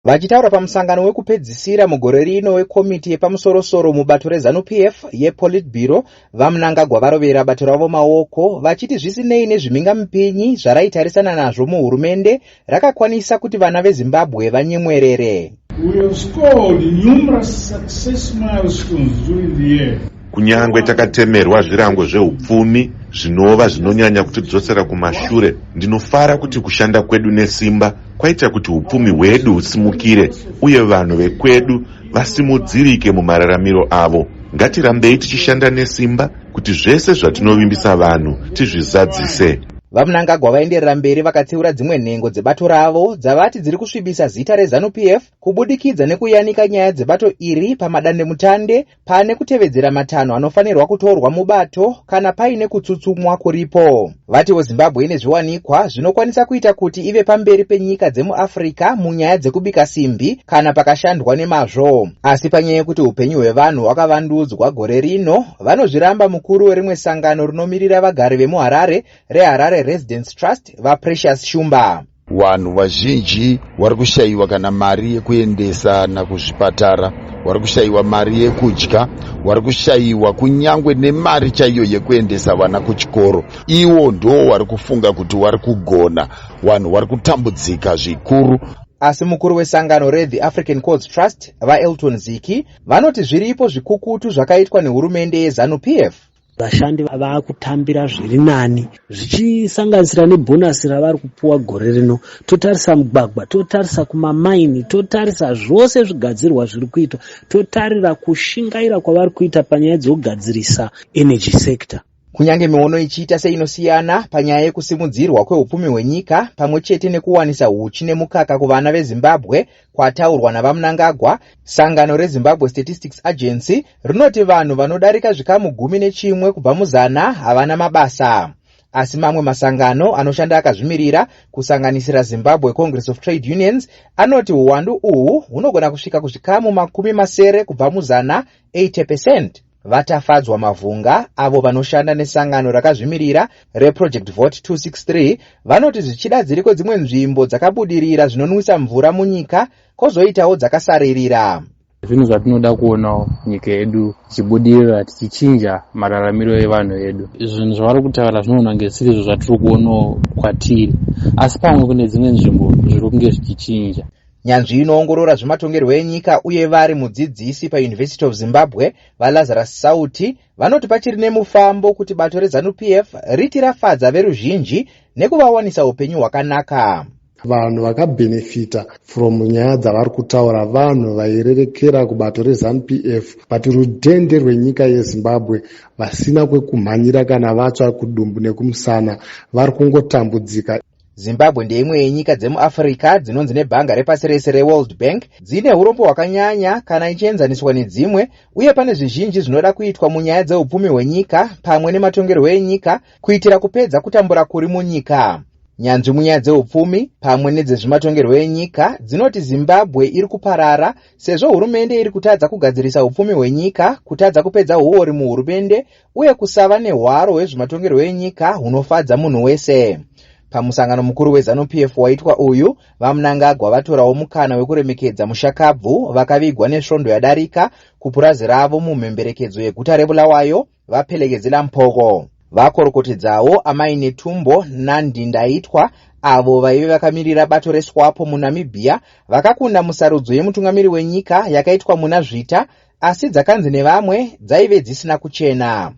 Vachitaura pamusangano wekupedzisira mugore rino wekomiti yepamusorosoro mubato reZanu-PF yePolitburo, VaMnangagwa varovera bato ravo maoko vachiti zvisinei nezvimhingamupinyi zvaraitarisana nazvo muhurumende, rakakwanisa kuti vana veZimbabwe vanyemwerere. We have scored numerous success milestones during the year. Kunyangwe takatemerwa zvirango zveupfumi zvinova zvinonyanya kutidzosera kumashure, ndinofara kuti kushanda kwedu nesimba kwaita kuti upfumi hwedu husimukire uye vanhu vekwedu vasimudzirike mumararamiro avo. Ngatirambei tichishanda nesimba kuti zvese zvatinovimbisa vanhu tizvizadzise. VaMnangagwa vaenderera mberi vakatsiura dzimwe nhengo dzebato ravo dzavati dziri kusvibisa zita reZanu-PF kubudikidza nekuyanika nyaya dzebato iri pamadandemutande pane kutevedzera matanho anofanirwa kutorwa mubato kana paine kutsutsumwa kuripo. Vatiwo Zimbabwe ine zviwanikwa zvinokwanisa kuita kuti ive pamberi penyika dzemuAfrica munyaya dzekubika simbi kana pakashandwa nemazvo. Asi panyaya yekuti upenyu hwevanhu hwakavandudzwa gore rino, vanozviramba mukuru werimwe sangano rinomirira vagari vemuHarare reHarare Residents Trust, VaPrecious Shumba. Vanhu vazhinji vari kushayiwa kana mari yekuendesana kuzvipatara, vari kushayiwa mari yekudya, vari kushayiwa kunyangwe nemari chaiyo yekuendesa vana kuchikoro. Iwo ndo wari kufunga kuti wari kugona, vanhu vari kutambudzika zvikuru. Asi mukuru wesangano reThe African Courts Trust, VaElton Ziki, vanoti zviripo zvikukutu zvakaitwa nehurumende yeZanu-PF. Vashandi vaakutambira zviri nani zvichisanganisira nebhonasi ravari kupuwa gore rino. Totarisa mugwagwa, totarisa kumamaini, totarisa zvose zvigadzirwa zviri kuitwa, totarira kushingaira kwavari kuita panyaya dzekugadzirisa energy sector. Kunyange miono ichiita seinosiyana panyaya yekusimudzirwa kweupfumi hwenyika pamwe chete nekuwanisa huchi nemukaka kuvana veZimbabwe kwataurwa naVaMnangagwa, sangano reZimbabwe Statistics Agency rinoti vanhu vanodarika zvikamu 11 kubva muzana havana mabasa. Asi mamwe masangano anoshanda akazvimirira, kusanganisira Zimbabwe Congress of Trade Unions, anoti huwandu uhu hunogona kusvika kuzvikamu 60 kubva muzana, 80 percent. VaTafadzwa Mavhunga, avo vanoshanda nesangano rakazvimirira reProject Vote 263, vanoti zvichida dziriko dzimwe nzvimbo dzakabudirira zvinonwisa mvura munyika, kwozoitawo dzakasaririra. Zvinhu zvatinoda kuonawo nyika yedu ichibudirira tichichinja mararamiro evanhu vedu. Zvinhu zvavari kutaura zvinoona kunge zvisiri izvo zvatiri kuonawo kwatiri, asi pamwe kune dzimwe nzvimbo zviri kunge zvichichinja. Nyanzvi inoongorora zvematongerwo enyika uye vari mudzidzisi paUniversity of Zimbabwe, VaLazarus Sauti, vanoti pachiri nemufambo kuti bato reZanu-PF riti rafadza veruzhinji nekuvawanisa upenyu hwakanaka. Vanhu vakabhenefita from nyaya dzavari kutaura vanhu vairerekera kubato reZanu-PF, but rudhende rwenyika yeZimbabwe vasina kwekumhanyira kana vatsva kudumbu nekumusana vari kungotambudzika. Zimbabwe ndeimwe yenyika dzemuAfrica dzinonzi nebhanga repasi rese reWorld Bank dzine hurombo hwakanyanya kana ichienzaniswa nedzimwe, uye pane zvizhinji zvinoda kuitwa munyaya dzeupfumi hwenyika pamwe nematongerwo enyika kuitira kupedza kutambura kuri munyika. Nyanzvi munyaya dzeupfumi pamwe nedzezvematongerwo enyika dzinoti Zimbabwe iri kuparara sezvo hurumende iri kutadza kugadzirisa upfumi hwenyika, kutadza kupedza huori muhurumende uye kusava nehwaro hwezvematongerwo enyika hunofadza munhu wese. Pamusangano mukuru weZanu-PF waitwa uyu, VaMnangagwa vatorawo mukana wekuremekedza mushakabvu vakavigwa nesvondo yadarika kupurazi ravo mumhemberekedzo yeguta reBulawayo, VaPhelekezela Mphoko. Vakorokotedzawo Amai Netumbo Nandi-Ndaitwah avo vaive vakamirira bato reSWAPO muNamibia vakakunda musarudzo yemutungamiri wenyika yakaitwa muna Zvita asi dzakanzi nevamwe dzaive dzisina kuchena.